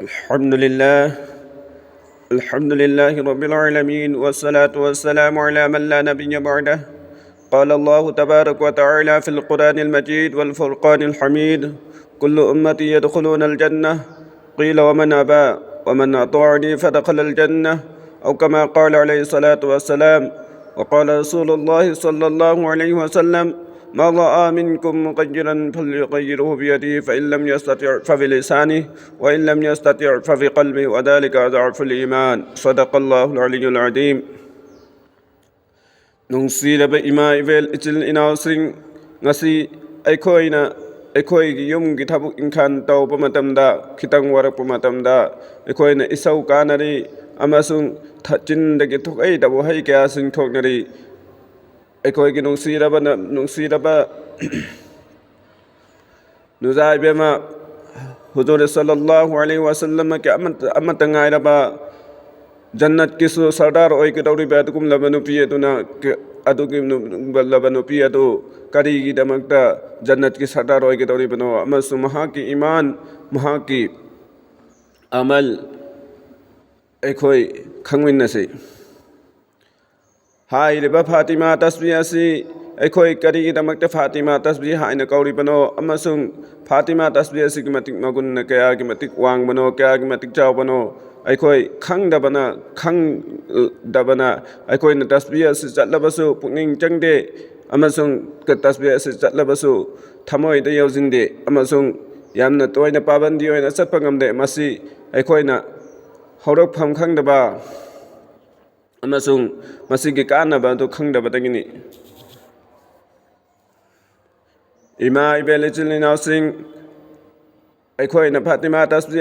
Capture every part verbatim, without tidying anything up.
الحمد لله. الحمد لله رب العالمين، والصلاة والسلام على من لا نبي بعده. قال الله تبارك وتعالى في القرآن المجيد والفرقان الحميد: كل أمتي يدخلون الجنة، قيل: ومن أبى؟ ومن أطاعني فدخل الجنة، أو كما قال عليه الصلاة والسلام. وقال رسول الله صلى الله عليه وسلم: من رأى منكم منكرا فليغيره بيده، فإن لم يستطع فبلسانه، وإن لم يستطع فبقلبه، وذلك أضعف الإيمان. صدق الله العلي العظيم. ꯅꯨꯡꯁꯤꯔꯕ ꯏꯃꯥ ꯏꯕꯦꯜ, ꯏꯆꯤꯜ ꯏꯅꯥꯎꯁꯤꯡ, ꯉꯁꯤ ꯑꯩꯈꯣꯏꯅ ꯑꯩꯈꯣꯏꯒꯤ ꯌꯨꯝꯒꯤ ꯊꯕꯛ ꯏꯪꯈꯥꯡ ꯇꯧꯕ ꯃꯇꯝꯗ, ꯈꯤꯇꯪ ꯋꯥꯔꯛꯄ ꯃꯇꯝꯗ, ꯑꯩꯈꯣꯏꯅ ꯏꯁꯧ ꯀꯥꯅꯔꯤ ꯑꯃꯁꯨꯡ ꯊ-, ꯆꯤꯟꯗꯒꯤ ꯊꯣꯛꯂꯛꯏꯗꯕ ꯋꯥꯍꯩ ꯀꯌꯥꯁꯤꯡ ꯊꯣꯛꯅꯔꯤ꯫ ꯑꯩꯈꯣꯏꯒꯤ ꯅꯨꯡꯁꯤꯔꯕꯅ-, ꯅꯨꯡꯁꯤꯔꯕ ꯅꯨꯖꯥ ꯏꯕꯦꯝꯃ, ꯍꯨꯖꯨꯔ ꯁꯜꯂꯜꯂꯥꯍꯨ ꯑꯂꯩꯍꯤ ꯋꯥꯁꯜꯂꯝꯒꯤ ꯑꯃꯠꯇ, ꯑꯃꯠꯇ ꯉꯥꯏꯔꯕ, ꯖꯟꯅꯠꯀꯤꯁꯨ ꯁꯔꯗꯥꯔ ꯑꯣꯏꯒꯗꯧꯔꯤꯕ ꯑꯗꯨꯒꯨꯝꯂꯕ ꯅꯨꯄꯤ ꯑꯗꯨꯅ ꯀ-, ꯑꯗꯨꯒꯨꯝꯂꯕ ꯅꯨꯄꯤ ꯑꯗꯨ ꯀꯔꯤꯒꯤꯗꯃꯛꯇ ꯖꯟꯅꯠꯀꯤ ꯁꯔꯗꯥꯔ ꯑꯣꯏꯒꯗꯧꯔꯤꯕꯅꯣ? ꯑꯃꯁꯨꯡ ꯃꯍꯥꯛꯀꯤ ꯏꯃꯥꯟ, ꯃꯍꯥꯛꯀꯤ ꯑꯃꯜ ꯑꯩꯈꯣꯏ ꯈꯪꯃꯤꯟꯅꯁꯤ꯫ ꯍꯥꯏꯔꯤꯕ ꯐꯥꯇꯤꯃꯥ ꯇꯁꯕꯤ ꯑꯁꯤ ꯑꯩꯈꯣꯏ ꯀꯔꯤꯒꯤꯗꯃꯛꯇ ꯐꯥꯇꯤꯃꯥ ꯇꯁꯕꯤ ꯍꯥꯏꯅ ꯀꯧꯔꯤꯕꯅꯣ ꯑꯃꯁꯨꯡ ꯐꯥꯇꯤꯃꯥ ꯇꯁꯕꯤ ꯑꯁꯤꯒꯤ ꯃꯇꯤꯛ ꯃꯒꯨꯟꯅ ꯀꯌꯥꯒꯤ ꯃꯇꯤꯛ ꯋꯥꯡꯕꯅꯣ, ꯀꯌꯥꯒꯤ ꯃꯇꯤꯛ ꯆꯥꯎꯕꯅꯣ, ꯑꯩꯈꯣꯏ ꯈꯪꯗꯕꯅ, ꯈꯪꯗꯕꯅ ꯑꯩꯈꯣꯏꯅ ꯇꯁꯕꯤ ꯑꯁꯤ ꯆꯠꯂꯕꯁꯨ ꯄꯨꯛꯅꯤꯡ ꯆꯪꯗꯦ ꯑꯃꯁꯨꯡ ꯇꯁꯕꯤ ꯑꯁꯤ ꯆꯠꯂꯕꯁꯨ ꯊꯃꯣꯏꯗ ꯌꯧꯁꯤꯟꯗꯦ ꯑꯃꯁꯨꯡ ꯌꯥꯝꯅ ꯇꯣꯏꯅ ꯄꯥꯕꯟꯗꯤ ꯑꯣꯏꯅ ꯆꯠꯄ ꯉꯝꯗꯦ꯫ ꯃꯁꯤ ꯑꯩꯈꯣꯏꯅ ꯍꯧꯔꯛꯐꯝ ꯈꯪꯗꯕ ꯑꯃꯁꯨꯡ ꯃꯁꯤꯒꯤ ꯀꯥꯟꯅꯕ ꯑꯗꯨ ꯈꯪꯗꯕꯗꯒꯤꯅꯤ꯫ ꯏꯃꯥ ꯏꯕꯦꯜ ꯏꯆꯤꯜ ꯏꯅꯥꯎꯁꯤꯡ, ꯑꯩꯈꯣꯏꯅ ꯐꯥꯇꯤꯃꯥ ꯇꯁꯕꯤ,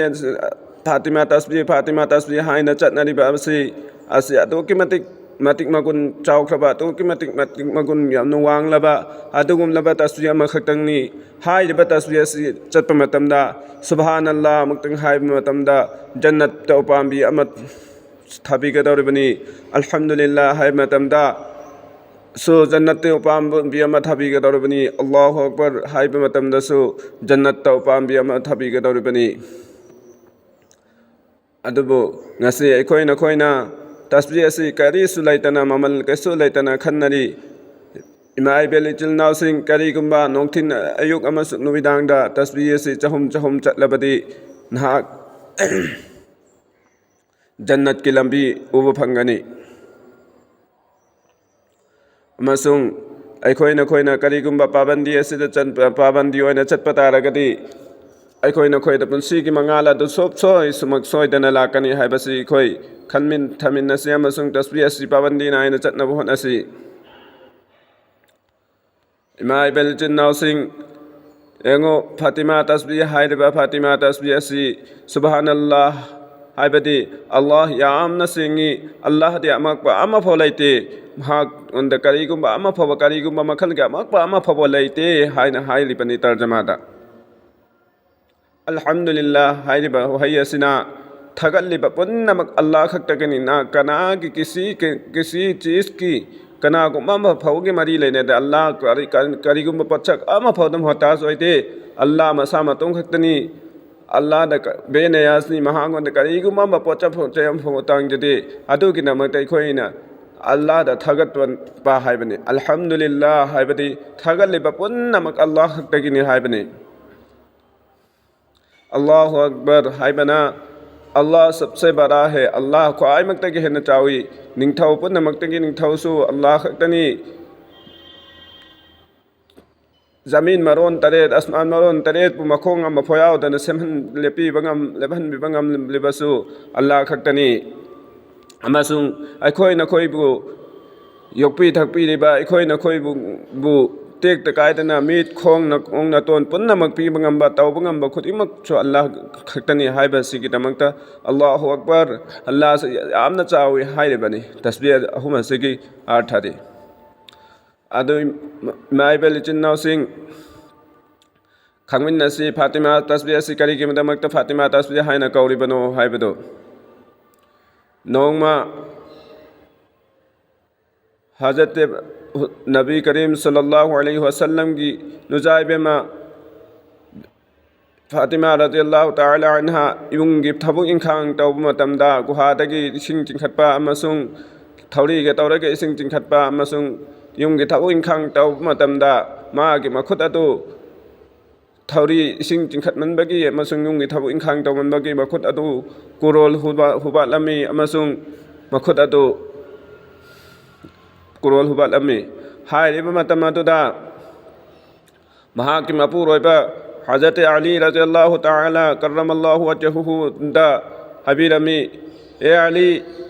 ꯐꯥꯇꯤꯃꯥ ꯇꯁꯕꯤ, ꯐꯥꯇꯤꯃꯥ ꯇꯁꯕꯤ ꯍꯥꯏꯅ ꯆꯠꯅꯔꯤꯕ ꯑꯁꯤ, ꯑꯁꯤ ꯑꯗꯨꯛꯀꯤ ꯃꯇꯤꯛ, ꯃꯇꯤꯛ ꯃꯒꯨꯟ ꯆꯥꯎꯈ꯭ꯔꯕ, ꯑꯗꯨꯛꯀꯤ ꯃꯇꯤꯛ, ꯃꯇꯤꯛ ꯃꯒꯨꯟ ꯌꯥꯝꯅ ꯋꯥꯡꯂꯕ ꯑꯗꯨꯒꯨꯝꯂꯕ ꯇꯁꯕꯤ ꯑꯃꯈꯛꯇꯪꯅꯤ꯫ ꯍꯥꯏꯔꯤꯕ ꯇꯁꯕꯤ ꯑꯁꯤ ꯆꯠꯄ ꯃꯇꯝꯗ ꯁꯨꯕꯍꯥꯅꯜꯂꯥꯍ ꯑꯃꯨꯛꯇꯪ ꯍꯥꯏꯕ ꯃꯇꯝꯗ ꯖꯟꯅꯠꯇ ꯎꯄꯥꯝꯕꯤ ꯑꯃ ꯊꯥꯕꯤꯒꯗꯧꯔꯤꯕꯅꯤ꯫ ꯑꯜꯍꯝꯗꯨꯂꯤꯜꯂꯥꯍ ꯍꯥꯏꯕ ꯃꯇꯝꯗ ꯁꯨ ꯖꯟꯅꯠꯇ ꯎꯄꯥꯝꯕꯤ ꯑꯃ ꯊꯥꯕꯤꯒꯗꯧꯔꯤꯕꯅꯤ꯫ ꯑꯜꯂꯥꯍꯨ ꯑꯛꯕꯔ ꯍꯥꯏꯕ ꯃꯇꯝꯗꯁꯨ ꯖꯟꯅꯠꯇ ꯎꯄꯥꯝꯕꯤ ꯑꯃ ꯊꯥꯕꯤꯒꯗꯧꯔꯤꯕꯅꯤ꯫ ꯑꯗꯨꯕꯨ ꯉꯁꯤ ꯑꯩꯈꯣꯏ ꯅꯈꯣꯏꯅ ꯇꯁꯕꯤ ꯑꯁꯤ ꯀꯔꯤꯁꯨ ꯂꯩꯇꯅ, ꯃꯃꯜ ꯀꯩꯁꯨ ꯂꯩꯇꯅ ꯈꯟꯅꯔꯤ꯫ ꯏꯃꯥ ꯏꯕꯦꯜ ꯏꯆꯤꯜ ꯏꯅꯥꯎꯁꯤꯡ, ꯀꯔꯤꯒꯨꯝꯕ ꯅꯨꯡꯊꯤꯜ, ꯑꯌꯨꯛ ꯑꯃꯁꯨꯡ ꯅꯨꯃꯤꯗꯥꯡꯗ ꯇꯁꯕꯤ ꯑꯁꯤ ꯆꯍꯨꯝ ꯆꯍꯨꯝ ꯆꯠꯂꯕꯗꯤ ꯅꯍꯥꯛ ꯖꯟꯅꯠꯀꯤ ꯂꯝꯕꯤ ꯎꯕ ꯐꯪꯒꯅꯤ꯫ ꯑꯃꯁꯨꯡ ꯑꯩꯈꯣꯏ ꯅꯈꯣꯏꯅ ꯀꯔꯤꯒꯨꯝꯕ ꯄꯥꯕꯟꯗꯤ ꯑꯁꯤꯗ ꯆꯠꯄ, ꯄꯥꯕꯟꯗꯤ ꯑꯣꯏꯅ ꯆꯠꯄ ꯇꯥꯔꯒꯗꯤ, ꯑꯩꯈꯣꯏ ꯅꯈꯣꯏꯗ ꯄꯨꯟꯁꯤꯒꯤ ꯃꯉꯥꯜ ꯑꯗꯨ ꯁꯨꯞ ꯁꯣꯏ ꯁꯨꯃꯛ ꯁꯣꯏꯗꯅ ꯂꯥꯛꯀꯅꯤ ꯍꯥꯏꯕꯁꯤ ꯑꯩꯈꯣꯏ ꯈꯟꯃꯤꯟ ꯊꯝꯃꯤꯟꯅꯁꯤ ꯑꯃꯁꯨꯡ ꯇꯁꯕꯤ ꯑꯁꯤ ꯄꯥꯕꯟꯗꯤ ꯅꯥꯏꯅ ꯆꯠꯅꯕ ꯍꯣꯠꯅꯁꯤ꯫ ꯏꯃꯥ ꯏꯕꯦꯜ ꯏꯆꯤꯟ ꯏꯅꯥꯎꯁꯤꯡ, ꯌꯦꯡꯉꯨ, ꯐꯥꯇꯤꯃꯥ ꯇꯁꯕꯤ ꯍꯥꯏꯔꯤꯕ ꯐꯥꯇꯤꯃꯥ ꯇꯁꯕꯤ ꯑꯁꯤ ꯁꯨꯕꯍꯥꯅꯜꯂꯥꯍ, ꯍꯥꯏꯕꯗꯤ ꯑꯜꯂꯥꯍ ꯌꯥꯝꯅ ꯁꯦꯡꯉꯤ, ꯑꯜꯂꯥꯍꯗꯤ ꯑꯃꯛꯄ ꯑꯃꯐꯥꯎ ꯂꯩꯇꯦ, ꯃꯍꯥꯛꯉꯣꯟꯗ ꯀꯔꯤꯒꯨꯝꯕ ꯑꯃꯐꯥꯎꯕ, ꯀꯔꯤꯒꯨꯝꯕ ꯃꯈꯜꯒꯤ ꯑꯃꯛꯄ ꯑꯃꯐꯥꯎꯕ ꯂꯩꯇꯦ ꯍꯥꯏꯅ ꯍꯥꯏꯔꯤꯕꯅꯤ ꯇꯔꯖꯃꯥꯗ꯫ ꯑꯜꯍꯝꯗꯨꯂꯤꯜꯂꯥꯍ ꯍꯥꯏꯔꯤꯕ ꯋꯥꯍꯩ ꯑꯁꯤꯅ ꯊꯥꯒꯠꯂꯤꯕ ꯄꯨꯝꯅꯃꯛ ꯑꯜꯂꯥꯍ ꯈꯛꯇꯒꯤꯅꯤꯅ, ꯀꯅꯥꯒꯤ ꯀꯤꯁꯤ, ꯀꯤꯁꯤ ꯆꯤꯁꯀꯤ ꯀꯅꯥꯒꯨꯝꯕ ꯑꯃ ꯐꯥꯎꯒꯤ ꯃꯔꯤ ꯂꯩꯅꯗꯦ꯫ ꯑꯜꯂꯥꯍ ꯀꯔꯤ-, ꯀꯔꯤ-, ꯀꯔꯤꯒꯨꯝꯕ ꯄꯣꯠꯁꯛ ꯑꯃ ꯐꯥꯎꯗ ꯃꯣꯍꯇꯥꯖ ꯑꯣꯏꯗꯦ꯫ ꯑꯜꯂꯥꯍ ꯃꯁꯥ ꯃꯇꯣꯝ ꯈꯛꯇꯅꯤ꯫ ꯑꯜꯂꯥꯍꯗ ꯀ-, ꯕꯦꯅꯌꯥꯖꯅꯤ, ꯃꯍꯥꯛꯉꯣꯟꯗ ꯀꯔꯤꯒꯨꯝꯕ ꯑꯃ ꯄꯣꯠꯁꯛ ꯐꯥꯎ, ꯆꯩ ꯑꯃ ꯐꯥꯎ ꯇꯥꯡꯖꯗꯦ꯫ ꯑꯗꯨꯒꯤꯗꯃꯛꯇ ꯑꯩꯈꯣꯏꯅ ꯑꯜꯂꯥꯍꯗ ꯊꯥꯒꯠꯄ ꯍꯥꯏꯕꯅꯤ꯫ ꯑꯜꯍꯝꯗꯨꯂꯤꯜꯂꯥꯍ ꯍꯥꯏꯕꯗꯤ ꯊꯥꯒꯠꯂꯤꯕ ꯄꯨꯝꯅꯃꯛ ꯑꯜꯂꯥꯍ ꯈꯛꯇꯒꯤꯅꯤ ꯍꯥꯏꯕꯅꯤ꯫ ꯑꯜꯂꯥꯍꯨ ꯑꯛꯕꯔ ꯍꯥꯏꯕꯅ ꯑꯜꯂꯥꯍ ꯁꯕꯁꯦ ꯕꯔꯥ ꯍꯦ, ꯑꯜꯂꯥꯍ ꯈ꯭ꯋꯥꯏꯃꯛꯇꯒꯤ ꯍꯦꯟꯅ ꯆꯥꯎꯏ, ꯅꯤꯡꯊꯧ ꯄꯨꯝꯅꯃꯛꯇꯒꯤ ꯅꯤꯡꯊꯧꯁꯨ ꯑꯜꯂꯥꯍ ꯈꯛꯇꯅꯤ꯫ ꯖꯃꯤꯟ ꯃꯔꯣꯟ ꯇꯔꯦꯠ, ꯑꯁꯃꯥꯟ ꯃꯔꯣꯟ ꯇꯔꯦꯠꯄꯨ ꯃꯈꯣꯡ ꯑꯃꯐꯥꯎ ꯌꯥꯎꯗꯅ ꯁꯦꯝꯍꯟ-, ꯂꯦꯞꯄꯤꯕ ꯉꯝ-, ꯂꯦꯞꯍꯟꯕꯤꯕ ꯉꯝꯂꯤꯕꯁꯨ ꯑꯜꯂꯥꯍ ꯈꯛꯇꯅꯤ꯫ ꯑꯃꯁꯨꯡ ꯑꯩꯈꯣꯏ ꯅꯈꯣꯏꯕꯨ ꯌꯣꯛꯄꯤ ꯊꯛꯄꯤꯔꯤꯕ, ꯑꯩꯈꯣꯏ ꯅꯈꯣꯏꯕꯨ, ꯕꯨ ꯇꯦꯛꯇ ꯀꯥꯏꯗꯅ ꯃꯤꯠ, ꯈꯣꯡ, ꯅꯥꯀꯣꯡ, ꯅꯥꯇꯣꯟ ꯄꯨꯝꯅꯃꯛ ꯄꯤꯕ ꯉꯝꯕ, ꯇꯧꯕ ꯉꯝꯕ ꯈꯨꯗꯤꯡꯃꯛꯁꯨ ꯑꯜꯂꯥꯍ ꯈꯛꯇꯅꯤ ꯍꯥꯏꯕꯁꯤꯒꯤꯗꯃꯛꯇ "ꯑꯜꯂꯥꯍꯨ ꯑꯛꯕꯔ", ꯑꯜꯂꯥꯍꯁꯤ ꯌꯥꯝꯅ ꯆꯥꯎꯏ ꯍꯥꯏꯔꯤꯕꯅꯤ꯫ ꯇꯁꯕꯤꯍ ꯑꯍꯨꯝ ꯑꯁꯤꯒꯤ ꯑꯥꯔꯊꯗꯤ꯫ ꯑꯗꯨ ꯏꯃꯥ ꯏꯕꯦꯜ ꯏꯆꯤꯟ ꯏꯅꯥꯎꯁꯤꯡ, ꯈꯪꯃꯤꯟꯅꯁꯤ, ꯐꯥꯇꯤꯃꯥ ꯇꯁꯕꯤꯍ ꯑꯁꯤ ꯀꯔꯤꯒꯤꯗꯃꯛꯇ ꯐꯥꯇꯤꯃꯥ ꯇꯁꯕꯤꯍ ꯍꯥꯏꯅ ꯀꯧꯔꯤꯕꯅꯣ ꯍꯥꯏꯕꯗꯨ꯫ ꯅꯣꯡꯃ ꯍꯖꯔꯠ ꯅꯕꯤ ꯀꯔꯤꯝ ꯁꯜꯂꯜꯂꯥꯍꯨ ꯑꯂꯩꯍꯤ ꯋꯁꯜꯂꯝꯒꯤ ꯅꯨꯖꯥꯏꯕꯦꯝꯃ ꯐꯥꯇꯤꯃꯥ ꯔꯗꯤꯌꯜꯂꯥꯍꯨ ꯇꯥꯂꯥ ꯑꯟꯍꯥ ꯌꯨꯝꯒꯤ ꯊꯕꯛ ꯏꯪꯈꯥꯡ ꯇꯧꯕ ꯃꯇꯝꯗ, ꯒꯨꯍꯥꯗꯒꯤ ꯏꯁꯤꯡ ꯆꯤꯡꯈꯠꯄ ꯑꯃꯁꯨꯡ ꯊꯧꯔꯤꯒ ꯇꯧꯔꯒ ꯏꯁꯤꯡ ꯆꯤꯡꯈꯠꯄ ꯑꯃꯁꯨꯡ ꯌꯨꯝꯒꯤ ꯊꯕꯛ ꯏꯪꯈꯥꯡ ꯇꯧꯕ ꯃꯇꯝꯗ, ꯃꯥꯒꯤ ꯃꯈꯨꯠ ꯑꯗꯨ ꯊꯧꯔꯤ ꯏꯁꯤꯡ ꯆꯤꯡꯈꯠꯃꯟꯕꯒꯤ ꯑꯃꯁꯨꯡ ꯌꯨꯝꯒꯤ ꯊꯕꯛ ꯏꯪꯈꯥꯡ ꯇꯧꯃꯟꯕꯒꯤ ꯃꯈꯨꯠ ꯑꯗꯨ ꯀꯨꯔꯣꯜ ꯍꯨꯕꯥ-, ꯍꯨꯕꯥꯠꯂꯝꯃꯤ ꯑꯃꯁꯨꯡ ꯃꯈꯨꯠ ꯑꯗꯨ ꯀꯨꯔꯣꯜ ꯍꯨꯕꯥꯠꯂꯝꯃꯤ꯫ ꯍꯥꯏꯔꯤꯕ ꯃꯇꯝ ꯑꯗꯨꯗ ꯃꯍꯥꯛꯀꯤ ꯃꯄꯨꯔꯣꯏꯕ ꯍꯖꯔꯠ ꯑꯂꯤ ꯔꯗꯤꯌꯜꯂꯥꯍꯨ ꯇꯥꯂꯥ ꯀꯔ꯭ꯔꯃꯜꯂꯥꯍꯨ ꯋꯖꯍꯨꯗ ꯍꯥꯏꯕꯤꯔꯝꯃꯤ, "ꯑꯦ ꯑꯂꯤ,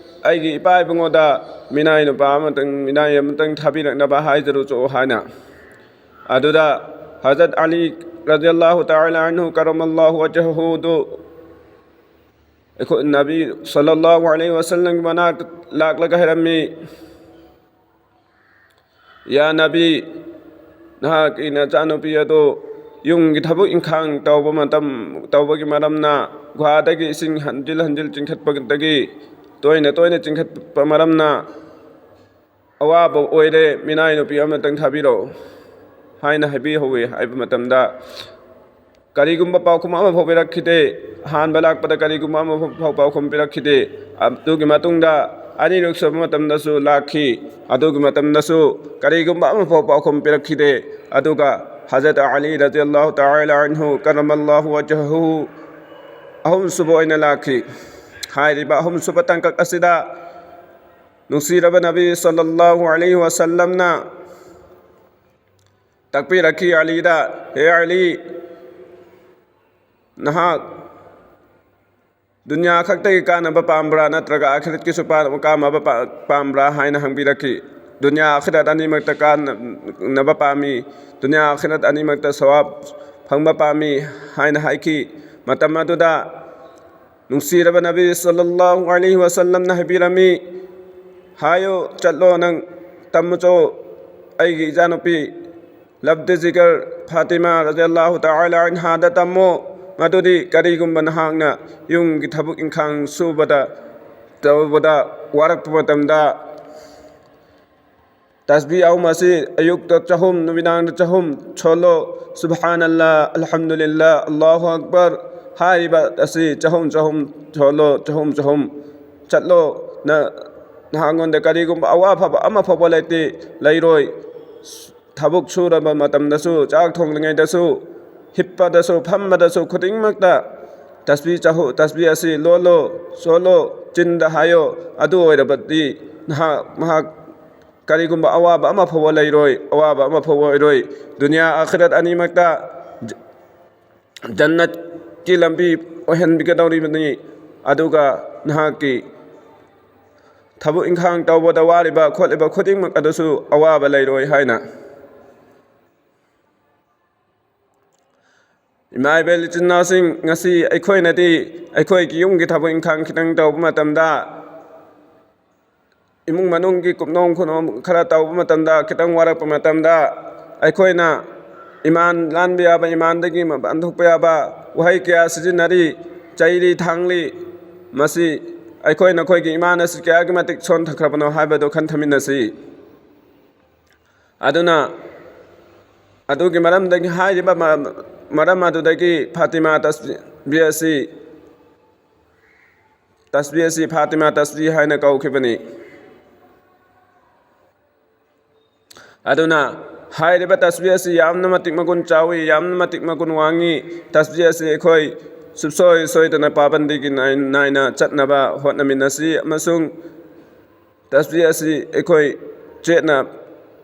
ꯑꯩꯒꯤ ꯏꯄꯥ ꯏꯕꯨꯡꯉꯣꯗ ꯃꯤꯅꯥꯏ ꯅꯨꯄꯥ ꯑꯃꯇꯪ, ꯃꯤꯅꯥꯏ ꯑꯃꯇꯪ ꯊꯥꯕꯤꯔꯛꯅꯕ ꯍꯥꯏꯖꯔꯨꯆꯣ" ꯍꯥꯏꯅ꯫ ꯑꯗꯨꯗ ꯍꯖꯔꯠ ꯑꯂꯤ ꯔꯗꯤꯌꯜꯂꯥꯍꯨ ꯇꯥꯂꯥ ꯑꯟꯍꯨ ꯀꯔ꯭ꯔꯃꯜꯂꯥꯍꯨ ꯋꯖꯍꯨꯗꯨ ꯑꯩꯈꯣꯏ ꯅꯕꯤ ꯁꯜꯂꯜꯂꯥꯍꯨ ꯑꯂꯩꯍꯤ ꯋꯁꯜꯂꯝꯒꯤ ꯃꯅꯥꯛꯇ ꯂꯥꯛꯂꯒ ꯍꯥꯏꯔꯝꯃꯤ, "ꯌꯥ ꯅꯕꯤ, ꯅꯍꯥꯛꯀꯤ ꯅꯆꯥꯅꯨꯄꯤ ꯑꯗꯨ ꯌꯨꯝꯒꯤ ꯊꯕꯛ ꯏꯪꯈꯥꯡ ꯇꯧꯕ ꯃꯇꯝ, ꯇꯧꯕꯒꯤ ꯃꯔꯝꯅ, ꯒꯨꯍꯥꯗꯒꯤ ꯏꯁꯤꯡ ꯍꯟꯖꯤꯜ ꯍꯟꯖꯤꯜ ꯆꯤꯡꯈꯠꯄꯗꯒꯤ, ꯇꯣꯏꯅ ꯇꯣꯏꯅ ꯆꯤꯡꯈꯠꯄ ꯃꯔꯝꯅ ꯑꯋꯥꯕ ꯑꯣꯏꯔꯦ, ꯃꯤꯅꯥꯏ ꯅꯨꯄꯤ ꯑꯃꯇꯪ ꯊꯥꯕꯤꯔꯛꯎ" ꯍꯥꯏꯅ ꯍꯥꯏꯕꯤꯍꯧꯋꯤ꯫ ꯍꯥꯏꯕ ꯃꯇꯝꯗ ꯀꯔꯤꯒꯨꯝꯕ ꯄꯥꯎꯈꯨꯝ ꯑꯃꯐꯥꯎ ꯄꯤꯔꯛꯈꯤꯗꯦ꯫ ꯑꯍꯥꯟꯕ ꯂꯥꯛꯄꯗ ꯀꯔꯤꯒꯨꯝꯕ ꯑꯃꯐꯥꯎ ꯄꯥꯎꯈꯨꯝ ꯄꯤꯔꯛꯈꯤꯗꯦ꯫ ꯑꯗꯨꯒꯤ ꯃꯇꯨꯡꯗ ꯑꯅꯤꯔꯛ ꯁꯨꯕ ꯃꯇꯝꯗꯁꯨ ꯂꯥꯛꯈꯤ꯫ ꯑꯗꯨꯒꯤ ꯃꯇꯝꯗꯁꯨ ꯀꯔꯤꯒꯨꯝꯕ ꯑꯃꯐꯥꯎ ꯄꯥꯎꯈꯨꯝ ꯄꯤꯔꯛꯈꯤꯗꯦ꯫ ꯑꯗꯨꯒ ꯍꯖꯔꯠ ꯑꯂꯤ ꯔꯗꯤꯌꯜꯂꯥꯍꯨ ꯇꯥꯂꯥ ꯑꯟꯍꯨ ꯀꯔ꯭ꯔꯃꯜꯂꯥꯍꯨ ꯋꯖꯍꯨ ꯑꯍꯨꯝꯁꯨꯕ ꯑꯣꯏꯅ ꯂꯥꯛꯈꯤ꯫ ꯍꯥꯏꯔꯤꯕ ꯑꯍꯨꯝꯁꯨꯕ ꯇꯥꯡꯀꯛ ꯑꯁꯤꯗ ꯅꯨꯡꯁꯤꯔꯕ ꯅꯕꯤ ꯁꯜꯂꯜꯂꯥꯍꯨ ꯑꯂꯩꯍꯤ ꯋꯁꯜꯂꯝꯅ ꯇꯥꯛꯄꯤꯔꯛꯈꯤ ꯑꯂꯤꯗ, "ꯍꯦ ꯑꯂꯤ, ꯅꯍꯥꯛ ꯗꯨꯅꯤꯌꯥ ꯈꯛꯇꯒꯤ ꯀꯥꯟꯅꯕ ꯄꯥꯝꯕ꯭ꯔꯥ, ꯅꯠꯇ꯭ꯔꯒ ꯑꯥꯈꯤꯔꯠꯀꯤꯁꯨ ꯄꯥ-, ꯀꯥꯟꯅꯕ ꯄꯥ-, ꯄꯥꯝꯕ꯭ꯔꯥ?" ꯍꯥꯏꯅ ꯍꯪꯕꯤꯔꯛꯈꯤ꯫ ꯗꯨꯅꯤꯌꯥ ꯑꯥꯈꯤꯔꯠ ꯑꯅꯤꯃꯛꯇ ꯀꯥꯟꯅꯕ ꯄꯥꯝꯃꯤ, ꯗꯨꯅꯤꯌꯥ ꯑꯥꯈꯤꯔꯠ ꯑꯅꯤꯃꯛꯇ ꯁꯋꯥꯕ ꯐꯪꯕ ꯄꯥꯝꯃꯤ ꯍꯥꯏꯅ ꯍꯥꯏꯈꯤ꯫ ꯃꯇꯝ ꯑꯗꯨꯗ ꯅꯨꯡꯁꯤꯔꯕ ꯅꯕꯤ ꯁꯜꯂꯜꯂꯥꯍꯨ ꯑꯂꯩꯍꯤ ꯋꯥꯁꯜꯂꯝꯅ ꯍꯥꯏꯕꯤꯔꯝꯃꯤ, "ꯍꯥꯏꯌꯨ, ꯆꯠꯂꯣ, ꯅꯪ ꯇꯝꯃꯨꯆꯣ, ꯑꯩꯒꯤ ꯏꯆꯥꯅꯨꯄꯤ ꯂꯕꯗꯦ ꯖꯤꯒꯔ ꯐꯥꯇꯤꯃꯥ ꯔꯖꯤꯌꯜꯂꯥꯍꯨ ꯇꯥꯂꯥ ꯑꯟꯍꯥꯗ ꯇꯝꯃꯣ꯫ ꯃꯗꯨꯗꯤ ꯀꯔꯤꯒꯨꯝꯕ ꯅꯍꯥꯛꯅ ꯌꯨꯝꯒꯤ ꯊꯕꯛ ꯏꯪꯈꯥꯡ ꯁꯨꯕꯗ, ꯇꯧꯕꯗ ꯋꯥꯔꯛꯄ ꯃꯇꯝꯗ, ꯇꯁꯕꯤ ꯑꯍꯨꯝ ꯑꯁꯤ ꯑꯌꯨꯛꯇ ꯆꯍꯨꯝ, ꯅꯨꯃꯤꯗꯥꯡꯗ ꯆꯍꯨꯝ ꯁꯣꯜꯂꯣ꯫ ꯁꯨꯕꯍꯥꯅꯜꯂꯥ, ꯑꯜꯍꯝꯗꯨꯂꯤꯜꯂꯥ, ꯑꯜꯂꯥꯍꯨ ꯑꯛꯕꯔ ꯍꯥꯏꯔꯤꯕ ꯑꯁꯤ ꯆꯍꯨꯝ ꯆꯍꯨꯝ ꯁꯣꯜꯂꯣ, ꯆꯍꯨꯝ ꯆꯍꯨꯝ ꯆꯠꯂꯣ꯫ ꯅ-, ꯅꯍꯥꯛꯉꯣꯟꯗ ꯀꯔꯤꯒꯨꯝꯕ ꯑꯋꯥꯐꯕ ꯑꯃ ꯐꯥꯎꯕ ꯂꯩꯇꯦ, ꯂꯩꯔꯣꯏ꯫ ꯊꯕꯛ ꯁꯨꯔꯕ ꯃꯇꯝꯗꯁꯨ, ꯆꯥꯛ ꯊꯣꯡꯂꯤꯉꯩꯗꯁꯨ, ꯍꯤꯞꯄꯗꯁꯨ, ꯐꯝꯕꯗꯁꯨ, ꯈꯨꯗꯤꯡꯃꯛꯇ ꯇꯁꯕꯤ ꯆꯍꯨ-, ꯇꯁꯕꯤ ꯑꯁꯤ ꯂꯣꯜꯂꯣ, ꯁꯣꯜꯂꯣ, ꯆꯤꯟꯗ ꯍꯥꯏꯌꯣ꯫ ꯑꯗꯨ ꯑꯣꯏꯔꯕꯗꯤ ꯅꯍꯥꯛ, ꯃꯍꯥꯛ ꯀꯔꯤꯒꯨꯝꯕ ꯑꯋꯥꯕ ꯑꯃ ꯐꯥꯎꯕ ꯂꯩꯔꯣꯏ, ꯑꯋꯥꯕ ꯑꯃ ꯐꯥꯎꯕ ꯑꯣꯏꯔꯣꯏ꯫ ꯗꯨꯅꯤꯌꯥ ꯑꯥꯈꯤꯔꯠ ꯑꯅꯤꯃꯛꯇ ꯖ-, ꯖꯟꯅꯠꯀꯤ ꯂꯝꯕꯤ ꯑꯣꯏꯍꯟꯕꯤꯒꯗꯧꯔꯤꯕꯅꯤ꯫ ꯑꯗꯨꯒ ꯅꯍꯥꯛꯀꯤ ꯊꯕꯛ ꯏꯪꯈꯥꯡ ꯇꯧꯕꯗ ꯋꯥꯔꯤꯕ ꯈꯣꯠꯂꯤꯕ ꯈꯨꯗꯤꯡꯃꯛ ꯑꯗꯨꯁꯨ ꯑꯋꯥꯕ ꯂꯩꯔꯣꯏ ꯍꯥꯏꯅ꯫ ꯏꯃꯥ ꯏꯕꯦꯜ ꯏꯆꯤꯟ ꯏꯅꯥꯎꯁꯤꯡ, ꯉꯁꯤ ꯑꯩꯈꯣꯏꯅꯗꯤ ꯑꯩꯈꯣꯏꯒꯤ ꯌꯨꯝꯒꯤ ꯊꯕꯛ ꯏꯪꯈꯥꯡ ꯈꯤꯇꯪ ꯇꯧꯕ ꯃꯇꯝꯗ, ꯏꯃꯨꯡ ꯃꯅꯨꯡꯒꯤ ꯀꯨꯞꯅꯣꯝ ꯈꯨꯅꯣꯝ ꯈꯔ ꯇꯧꯕ ꯃꯇꯝꯗ, ꯈꯤꯇꯪ ꯋꯥꯔꯛꯄ ꯃꯇꯝꯗ, ꯑꯩꯈꯣꯏꯅ ꯏꯃꯥꯟ ꯂꯥꯟꯕ ꯌꯥꯕ, ꯏꯃꯥꯟꯗꯒꯤ ꯃꯄꯥꯟ ꯊꯣꯛꯄ ꯌꯥꯕ ꯋꯥꯍꯩ ꯀꯌꯥ ꯁꯤꯖꯤꯟꯅꯔꯤ, ꯆꯩꯔꯤ ꯊꯥꯡꯂꯤ꯫ ꯃꯁꯤ ꯑꯩꯈꯣꯏ ꯅꯈꯣꯏꯒꯤ ꯏꯃꯥꯟ ꯑꯁꯤ ꯀꯌꯥꯒꯤ ꯃꯇꯤꯛ ꯁꯣꯟꯊꯈ꯭ꯔꯕꯅꯣ ꯍꯥꯏꯕꯗꯨ ꯈꯟꯊꯃꯤꯟꯅꯁꯤ꯫ ꯑꯗꯨꯅ ꯑꯗꯨꯒꯤ ꯃꯔꯝꯗꯒꯤ ꯍꯥꯏꯔꯤꯕ ꯃ-, ꯃꯔꯝ ꯑꯗꯨꯗꯒꯤ ꯐꯥꯇꯤꯃꯥ ꯇꯁꯕꯤ ꯑꯁꯤ, ꯇꯁꯕꯤ ꯑꯁꯤ ꯐꯥꯇꯤꯃꯥ ꯇꯁꯕꯤ ꯍꯥꯏꯅ ꯀꯧꯈꯤꯕꯅꯤ꯫ ꯑꯗꯨꯅ ꯍꯥꯏꯔꯤꯕ ꯇꯁꯕꯤ ꯑꯁꯤ ꯌꯥꯝꯅ ꯃꯇꯤꯛ ꯃꯒꯨꯟ ꯆꯥꯎꯏ, ꯌꯥꯝꯅ ꯃꯇꯤꯛ ꯃꯒꯨꯟ ꯋꯥꯡꯉꯤ꯫ ꯇꯁꯕꯤ ꯑꯁꯤ ꯑꯩꯈꯣꯏ ꯁꯨꯡꯁꯣꯏ ꯁꯣꯏꯗꯅ ꯄꯥꯕꯟꯗꯤꯒꯤ ꯅꯥꯏ-, ꯅꯥꯏꯅ ꯆꯠꯅꯕ ꯍꯣꯠꯅꯃꯤꯟꯅꯁꯤ ꯑꯃꯁꯨꯡ ꯇꯁꯕꯤ ꯑꯁꯤ ꯑꯩꯈꯣꯏ ꯆꯦꯠꯅ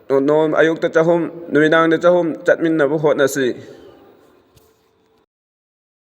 ꯅꯣꯡ-, ꯑꯌꯨꯛꯇ ꯆꯍꯨꯝ, ꯅꯨꯃꯤꯗꯥꯡꯗ ꯆꯍꯨꯝ ꯆꯠꯃꯤꯟꯅꯕ ꯍꯣꯠꯅꯁꯤ꯫